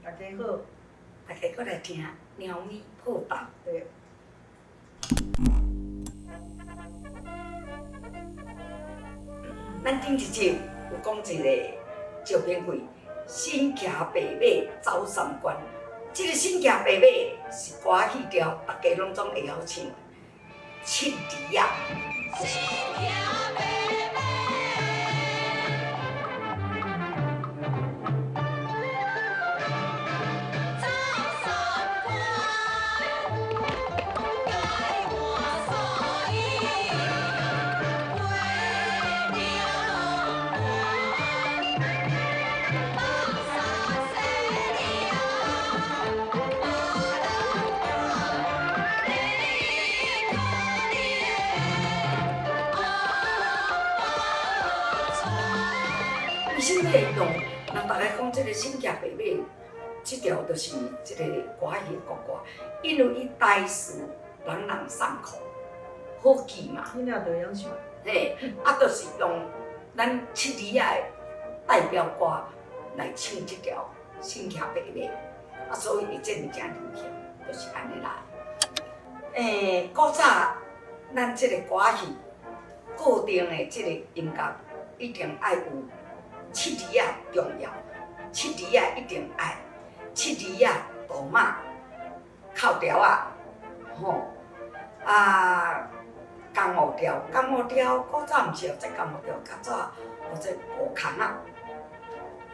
大家好，大家閣來聽貓咪報道。對。咱頂一集有講一個招聘會，身騎白馬走三關。這個身騎白馬是歌仔戲調，大家攏總會曉唱的。七字仔。為啥物會用？人逐家講這個身騎白馬，這條就是這個歌仔戲的國歌，因為伊台詞朗朗上口，好記嘛。囡仔就會曉唱。嘿，啊，就是用咱七字仔的代表歌來唱這條身騎白馬，啊，所以會這麼正流行，就是按呢來。古早咱這個歌仔戲固定的這個音樂，一定愛有七字仔重要，七字仔一定愛，七字仔大馬哭調仔，吼啊，江湖調，江湖調古早毋是號做江湖調，較早號做五空仔，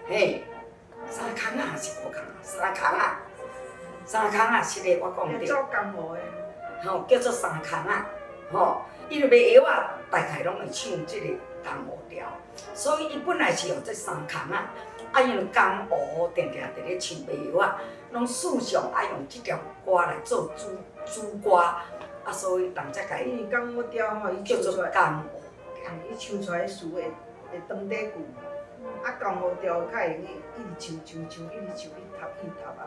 嘿，三空仔還是五空仔？三空仔，三空仔是咧，我講對。做江湖的。吼，叫做三空仔，吼，因為賣藥仔，大概攏會唱這個江湖調，所以伊本來是號做三空仔，啊，因為江湖定定佇咧唱賣藥仔，攏時常愛用這條歌來做主主歌，啊，所以人才共伊因為江湖調吼，伊叫唱出來，做江湖調。伊唱出來詞會會長底句，啊，江湖調較會用一直唱唱唱，一直唱，一直讀一直讀啊，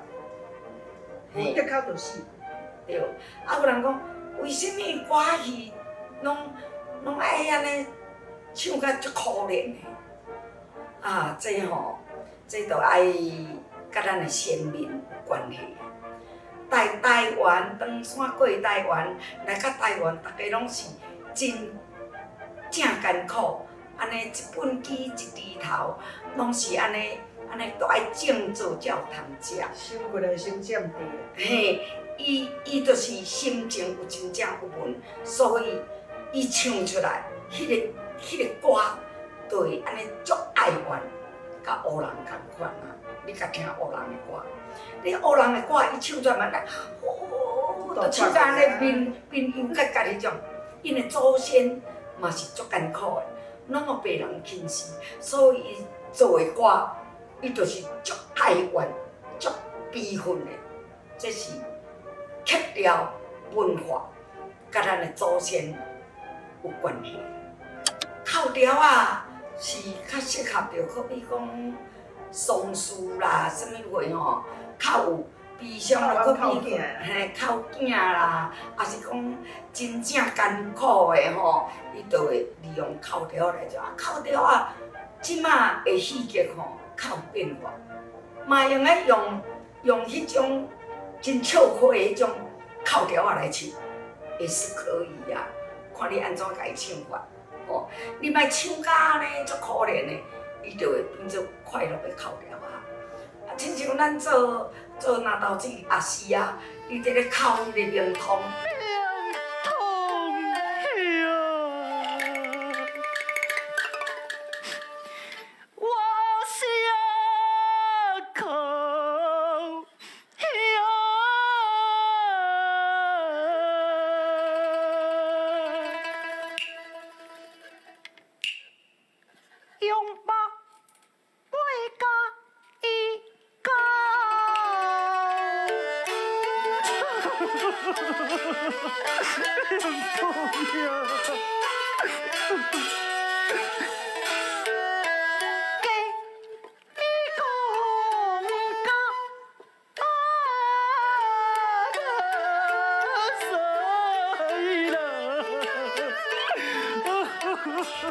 無得較就死。對，啊，有人講，為啥物歌戲攏攏愛按呢唱甲足可憐的？啊，這吼，這就愛佮咱的先民有關係。台台灣唐山過台灣來到台灣，逐家攏是真正艱苦，按呢一畚箕一鋤頭，攏是按呢按呢都愛種做才有通食。先過來先佔地。嘿，伊伊就是心情有真正鬱悶，所以伊唱出來，彼個歌就會按呢足哀怨，佮烏人仝款啊！你較聽烏人的歌，你烏人的歌伊唱出來嘛，哦，就唱甲按呢面面憂結結彼種，𪜶的祖先嘛是足艱苦的，攏予白人輕視，所以伊做的歌，伊就是足哀怨、足悲憤的，這是曲調文化佮咱的祖先有關係。哭調仔是較適合著，好比講喪事啦，啥物貨吼，較有悲傷啦，閣比嘿哭囝啦，抑是講真正艱苦的吼，伊就會利用哭調來做。啊，哭調仔這馬的戲劇吼較有變化，嘛會用得用用彼種真笑話的彼種哭調仔來唱，也是可以啊。看你按怎共伊唱法，吼，你莫唱甲按呢足可憐的，伊就會變做快樂的哭調仔。啊，親像咱做做南投子阿詩啊，伊佇咧哭彼個明通。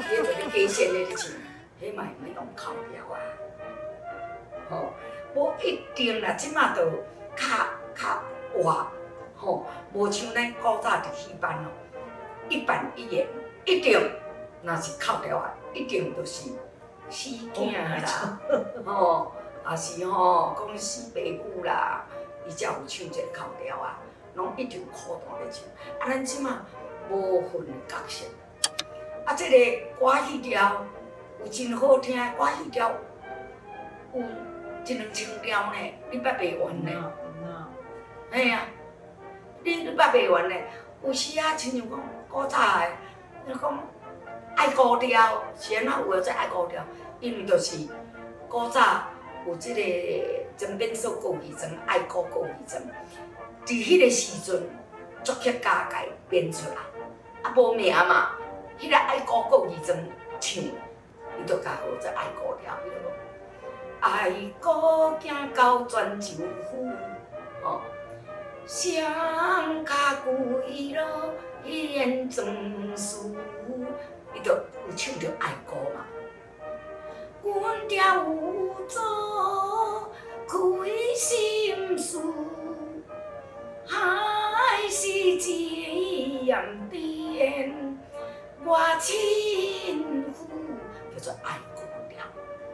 伊就咧假仙咧咧唱，彼嘛會用哭調啊，吼，欲無一定啦，這馬就較較活，吼，無像咱古早佇戲班哦，一板一眼，一定若是哭調啊，一定就是死囝啦，吼，抑是吼講死爸母啦，伊才有唱這個哭調啊，攏一定苦段咧唱。啊，咱這馬無分角色，啊，這個歌戲調有真好聽的歌戲調，有一兩千調呢，你捌袂完呢？嘿啊，你捌袂完呢？有時啊，親像講古早的，你講愛歌調是按怎有的這愛歌調？因為就是古早有這個針砭所顧義莊、愛歌顧義莊，佇彼個時陣，作曲家共伊編出來，啊無名嘛，彼個愛歌顧義莊唱，伊就共號做愛歌調，彼個愛歌行到泉州府，吼，雙跤跪落演莊事，伊就有唱著愛歌嘛。阮恬有祖開心事，海誓劍電我親赴，叫做愛歌調。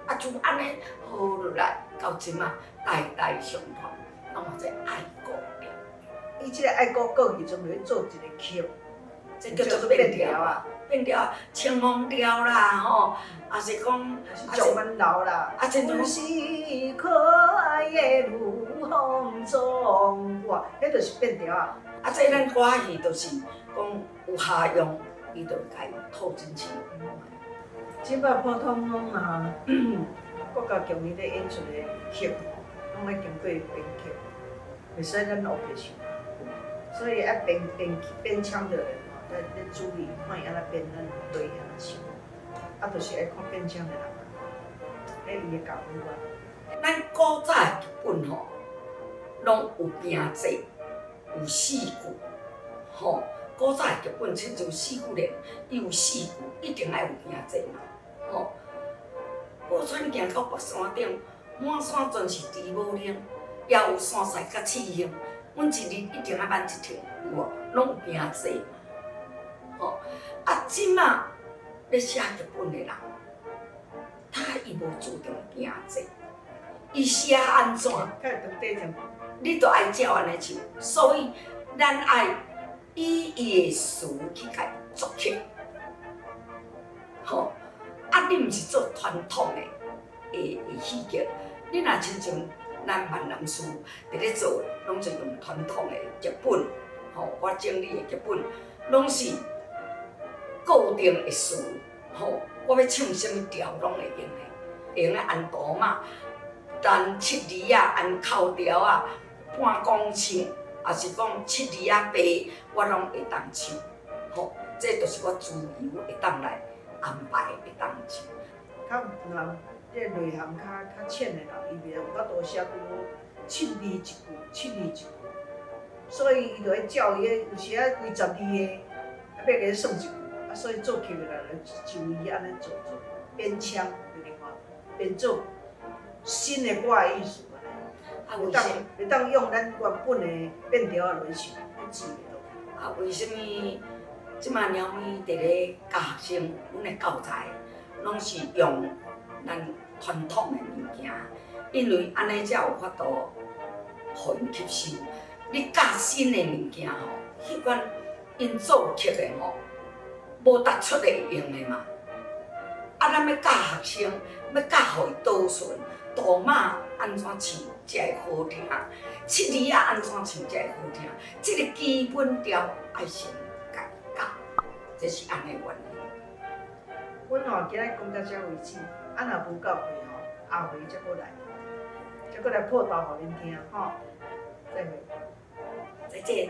啊，就按呢號落來，到這馬代代相傳，攏號做愛歌調。伊這個愛歌國語專門做一個曲，這叫做變調啊，變調，清風調啦，吼，抑是講，石門樓啦，啊，親像阮是可愛的盧風中，哇，彼就是變調啊。啊，這咱歌戲就是講有效用，伊就共伊套進去。這擺普通攏啊，國家劇院咧演出的曲吼，攏愛經過編曲，袂使咱烏白唱。所以愛編編曲編腔的人吼，咧咧注意看伊按怎編，咱對伊按怎唱。啊，就是愛看編腔的人啊，彼伊的功夫啊。咱古早的劇本吼，攏有平仄，有四句，吼。古早的劇本親像四句連，伊有四句，一定愛有平仄嘛，吼。寶釧行到北山頂，滿山全是豬母奶，也有山菜佮刺杏。阮一日一定愛挽一程，有無？攏有平仄嘛，吼。啊，這馬咧寫劇本的人，他伊無注重平仄，伊寫按怎，你都愛照按呢唱。所以咱愛以伊的詞去共伊作曲，吼。啊，你毋是做傳統的的的戲劇，你若親像咱閩南詞佇咧做，攏是用傳統的劇本，吼，我整理的劇本，攏是固定的詞，吼，我欲唱啥物調攏會用的，會用得按哆碼，單七字仔，按哭調仔，半工唱，抑是講七字仔白，我攏會當唱，吼，這就是我自由會當來安排會當唱。較人這個內涵較較淺的人，伊袂有法度寫拄七字一句，七字一句，所以伊就愛照伊個有時仔幾十字的，啊，欲共伊算一句，啊，所以作曲的人就伊按呢做做編腔，就另外編做新的歌的意思按呢，會當會當用咱原本的變調仔落去唱，彼字袂落。啊，為啥物這馬鳥咪佇咧教學生，阮的教材攏是用咱傳統的物件，因為按呢才有法度予𪜶吸收。你教新的物件吼，彼款𪜶作曲的吼，無逐齣會用的嘛。啊，咱欲教學生，欲教予伊導順，哆碼按怎唱才會好聽，七字仔按怎唱才會好聽，這個基本調愛先共伊教，這是按呢原因。阮吼今仔講到遮為止，啊若無夠氣吼，下回才閣來，才閣來破頭予恁聽吼。再會。再見。